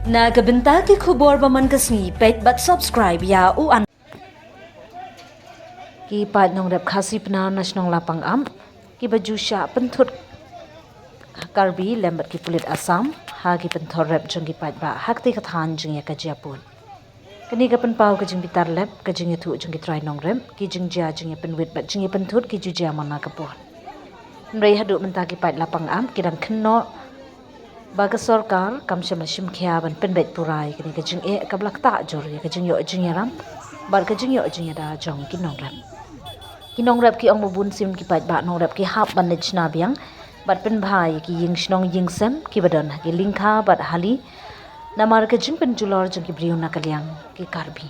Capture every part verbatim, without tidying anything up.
Na ka bynta ki khubor ba man ka sngi, peit bad subscribe ïa u an. Ki paid nongrep Khasi Pnar na shnong Lapangap kiba ju shah pynthut Karbi lem bad ki pulit Assam ha ki pynthor rep jong ki paidbah ha kata ka thaiñ jong ïa ka jingïaput. Kane ka pynpaw ka jingbitar lep ka jingïathuh jong ki trai nongrep, ki jingjia jingïapynwit bad jingïapynthut ki ju jia man la ka por. Hynrei haduh mynta ki paid Lapangap ki dang kynnoh ba ka sorkar kam shym la shim khia ban pynbeit pura ïa kane ka jingeh kaba la ktah jur ïa ka jingïoh jingïarap bad ka jingïoh jingïada jong ki nongrep. Ki nongrep ki ong ba bun sien ki paidbah nongrep ki hap ban leit shna biang bad pynbha ïa ki ïing shnong ïing sem kiba don ha ki lyngkha bad hali namar ka jingpynjulor jong ki briew na ka liang ki Karbi.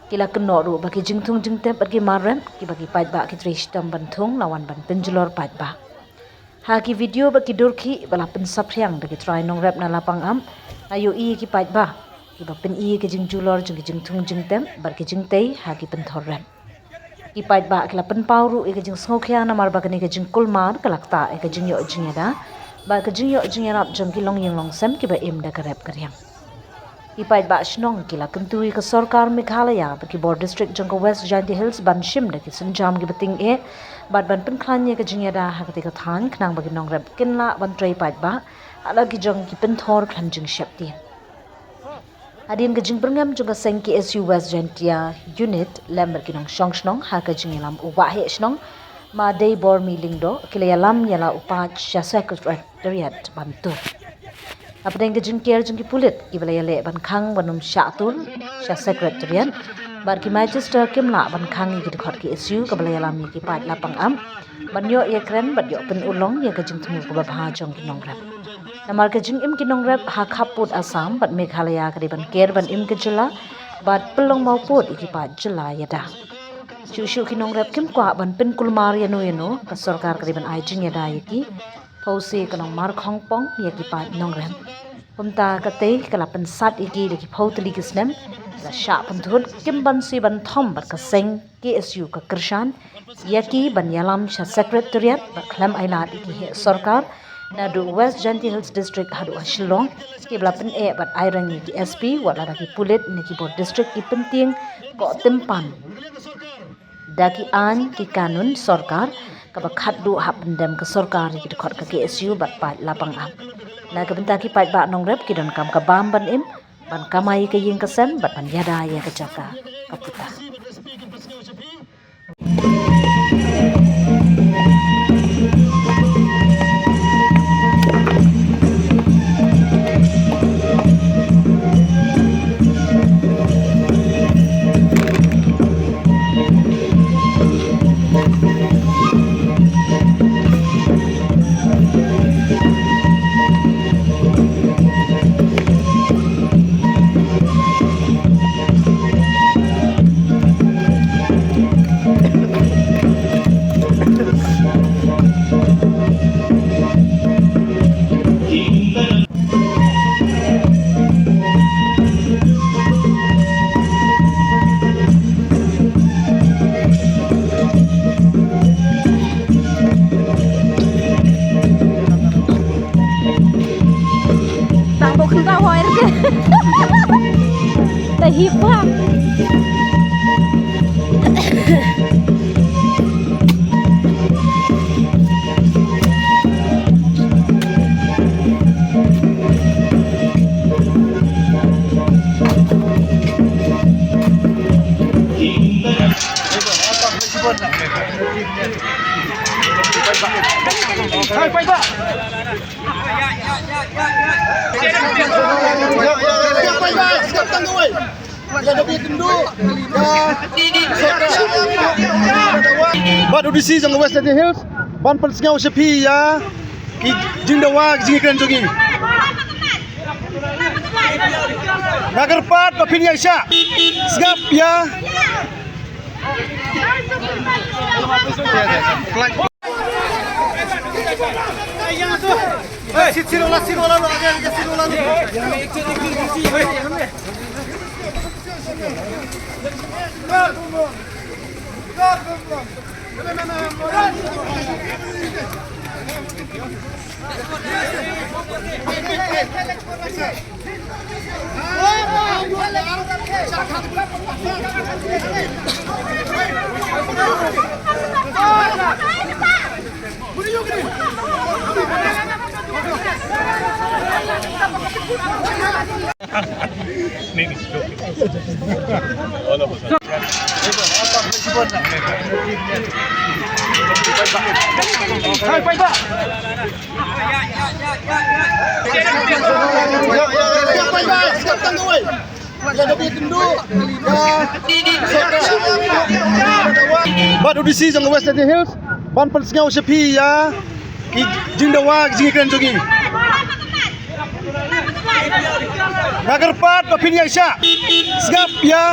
Ki la kynnoh ruh ba ki jingthung jingtep bad ki mar rep kiba ki paidbah ki trei shitom ban thung la wan ban pynjulor paidbah. Ha ki video bad ki dur khih ba la pynsaphriang da ki trai nongrep na Lapangap, la ïohi ïa ki paidbah kiba pyni ïa ka jingjulor jong ki jingthung jingtep bad ki jingtei ha ki pynthor rep. Ki paidbah ki la pynpaw ruh ïa ka jingsngewkhia namar ba kane ka jingkulmar ka la ktah ïa ka jingïoh jingïada bad ka jingïoh jingïarap jong ki longïing longsem kiba im da ka rep ka riang. Ki paidbah shnong ki la kyntu ïa ka sorkar Meghalaya bad ki bor district jong ka West Jaintia Hills ban shim da ki sienjam kiba tyngeh bad ban pynkhlaiñ ïa ka jingïada ha kata ka thaiñ khnang ba ki nongrep kin lah ban trei paidbah ha la ki jong ki pynthor khlem jingsheptieng. Hadien ka jingpyrngem jong ka seng K S U West Jaintia Unit lem bad ki nongshong shnong ha ka jingïalam u waheh shnong Ma Deibormi Lyngdoh ki la ïalam ïa la u paid sha Secretariat ban tur. Hapdeng ka jingker jong ki pulit kiba la ïaleh ban khang ban ym shah tur sha Secretariat bad ki Magister kim lah ban khang ïa ki dkhot K S U kaba la ïalam ïa ki paid Lapangap ban ïoh ïakren bad ïoh pynurlong ïa ka jingthmu kaba bha jong ki nongrep. Namar ka jingim ki nongrep ha khappud Assam bad Meghalaya ka dei ban ker ban im ka jylla bad pynlong mawpud ïa ki paid jylla ïada. Shuh shuh ki nongrep kim kwah ban pynkulmar ïano ïano, ka sorkar ka dei ban ai jingïada ïa ki. Phew shi ka nongmar khongpong ïa ki paid nongrep. Kumta katei ka la pynsat ïa ki da ki phew tylli ki snem, la shah pynthut kim ban shu ban thom bad ka seng K S U ka kyrshan ïa ki ban ïalam sha Secretariat bad khlem ailad ïa ki heh sorkar naduh West Jaintia Hills District haduh ha Shillong, kiba la pyneh bad aireng ïa ki S P wat lada ki pulit ne ki bor district ki pyntieng koh tympan da ki aiñ ki kanun sorkar kaba khatduh hap pyndem ka sorkar ïa ki dkhot ka K S U bad paid Lapangap. Na ka bynta ki paidbah nongrep ki donkam ka bam ban im, ban kamai ka ïing ka sem bad ban ïada ïa ka jaka ka puta. Tang bok kynta hoir ke. Ta hipa. Bad u D C jong West Jaintia Hills ban pynsngew sha phi ïa ki jingdawa ki jingkren jong ngi. Nga kyrpad ba phin ïaishah sngap ïa. Bad u D C jong West Jaintia Hills ban pynsngew sha phi ïa ki jingdawa, ki jingkren jong ngi. Nga kyrpad ba phin ïaishah sngap ïa.